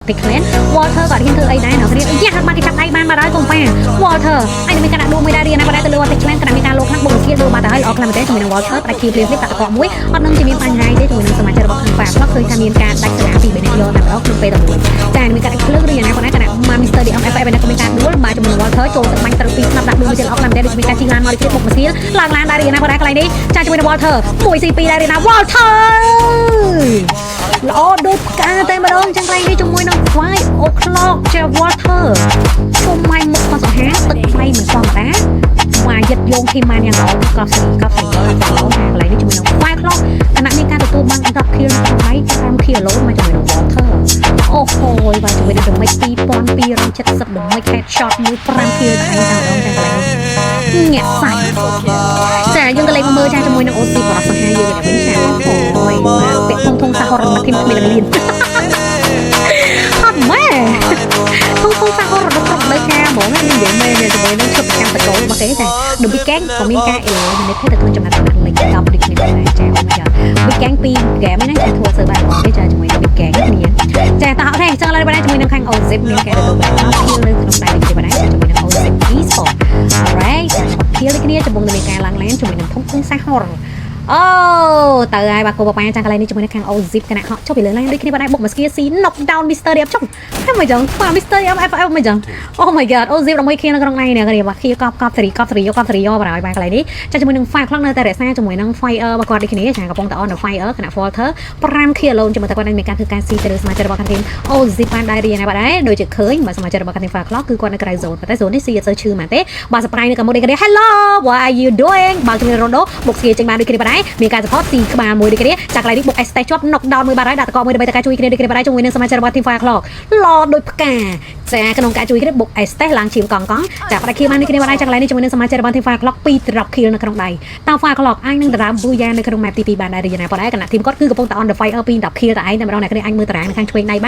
Vortex Clan Walter ក៏ហ៊ានធ្វើអីដែរអ្នកគ្នាយ៉ាបានគេចាប់ដៃបានមកហើយកុំប៉ា Walter ហើយនឹងមានការដាក់ដួលមួយដែររៀនណាក៏ដែរទៅលើ Vortex Clan ក៏មានការលោខ្លាំងបុកគៀលដួលបាត់ទៅហើយល្អខ្លាំងមែនទេជាមួយនឹង Walter ផ្ដាច់គៀភ្លាមៗតាក់កកមួយអត់នឹងជាមានបញ្ហាទេជាមួយនឹងសមាជិករបស់ខាងប៉ាខ្លះឃើញថាមានការដាច់សាលាពីបីនាក់យកតែម្ដងក្នុងពេលតែមួយចាមានការដាច់ភ្លើងឬយ៉ាងណាក៏ដែរគណៈ Mr. DM FF នេះក៏មានការដួលមកជាមួយនឹង Walter ចូលទៅបាញ់ត្រូវពីស្នាប់ដាក់ដួលមួយទៀតល្អខ្លាំងមែនទេដូចមានការជិះឡានមកដូចគ្នាបុកមកសៀលឡើងឡានដែររៀនណាក៏ដែរកន្លែងនេះចាជាមួយនឹង Walter 1 C2 ដែររៀនណា Walter ល្អដូចផ្កាតែម្ដងចឹងកន្លែងនេះជាមួយនឹង Fly O'Clock ជា Walter ជុំម៉ៃមុខមកសង្ហាទឹកថ្លៃមិនធម្មតាមកយិតយោងធីមបានយ៉ាងល្អកប់ស្រីកប់ស្រីកប់ស្រីអូកន្លែងនេះជាមួយនឹង Fly Clock ខណៈមានការទទួលបាន10 kill ក្នុងដៃ5 kill ឡូមកជាមួយនឹង Walter អូហូយបាទជាមួយនឹង damage 2270 damage headshot មួយ5 kill តែឯងតែម្ដងចឹងកន្លែងនេះញាក់សាច់ចាយើងក៏លេខមកមើលចាជាមួយនឹង OC បរោះសង្ហាយើងវិញចាអូយបាទពាក់ធំធំសហរណធីមគ្មានលៀនអត់ម៉ែធំធំសហរណគ្រប់លើការហ្មងនិយាយមែនជាមួយនឹងឈុតប្រចាំតកូលរបស់គេចា The Big Gang ក៏មានការ eliminate ទៅក្នុងចំណាត់ថ្នាក់លេខ10ដូចគ្នាដែរចាអូ my god Big Gang ពី game ហ្នឹងចាធ្វើអត់សូវបានល្អទេចាជាមួយនឹង Big Gang គ្នាចាតោះអូខេចឹងឡើយបានជាមួយនឹងខាង Ozip មានការទទួលបាន kill នៅក្នុងដៃដូចគ្នាដែរជាមួយនឹង Ozip Esport alright ចា kill ដូចគ្នាចំពុងតែមានការឡើងឡានជាមួយនឹងធំធំសហរអូទៅហើយបាទគូបប៉ាចាំកន្លែងនេះជាមួយនឹងខាង Ozip គណៈហក់ចុះពីលើឡានដូចគ្នាបាទដែរបុកមកស្គីស៊ី knock down Mr. Diep ចុងហើយមកចឹងបាទ Mr. Diep FF មកចឹង Oh my god Ozip 11ខៀនៅក្នុងដៃនេះគ្នាបាទខៀកប់កប់សេរីកប់សេរីយកកប់សេរីយកបាទហើយបាទកន្លែងនេះចាជាមួយនឹង Fire Clock នៅតែរក្សាជាមួយនឹង Fire របស់គាត់ដូចគ្នាចាកំពុងតែ on the fire ខណៈ Walter 5 kill alone ជាមួយតែគាត់នឹងមានការធ្វើការស៊ីទៅលើសមាជិករបស់ខាង team Ozip បានដែររៀនណាបាទដែរដូចជាឃើញបាទសមាជិករបស់ខាង team Fire Clock គឺគាត់នៅក្រៅ zone ប៉ុន្តែ zone នេះស៊ីអត់សូវឈឺហ្មងទេបាទ surprise នៅខាងមុខនេះគ្នា Hello, what are you doing? បើជាមួយ Rondo បុកស្គីចេញបានដូចគ្នាបាទដែរមានការ support ស៊ីក្បាលមួយដូចគ្នាចាកន្លែងនេះបុក Estes ជាប់ knock down មួយបាទហើយដាក់តកមួយដើម្បីតែការជួយគ្នាដូចគ្នាបាទដែរជាមួយនឹងសមាជិករបស់ team Fire Clock ឡដូចផ្កាចាក្នុងការជួយគ្នាបុក Estes ឡើងឈាមកង់កង់ចាផ្ដាច់ខៀវបានដូចគ្នាបាទដែរចាកន្លែងនេះជាមួយនឹងសមាជិករបស់ team Fire Clock 2 drop kill នៅក្នុងដៃតើ Fire Clock អាចនឹងដណ្ដើម Booyah នៅក្នុង map ទី2បានដែរឬយ៉ាងណាប៉ុន្តែគណៈ team គាត់គឺកំពុងតែ on the fire 2 10 kill តែឯងតែម្ដងអ្នកគ្នាអាចមើលតារាងនៅខាងឆ្វេងដៃបាន។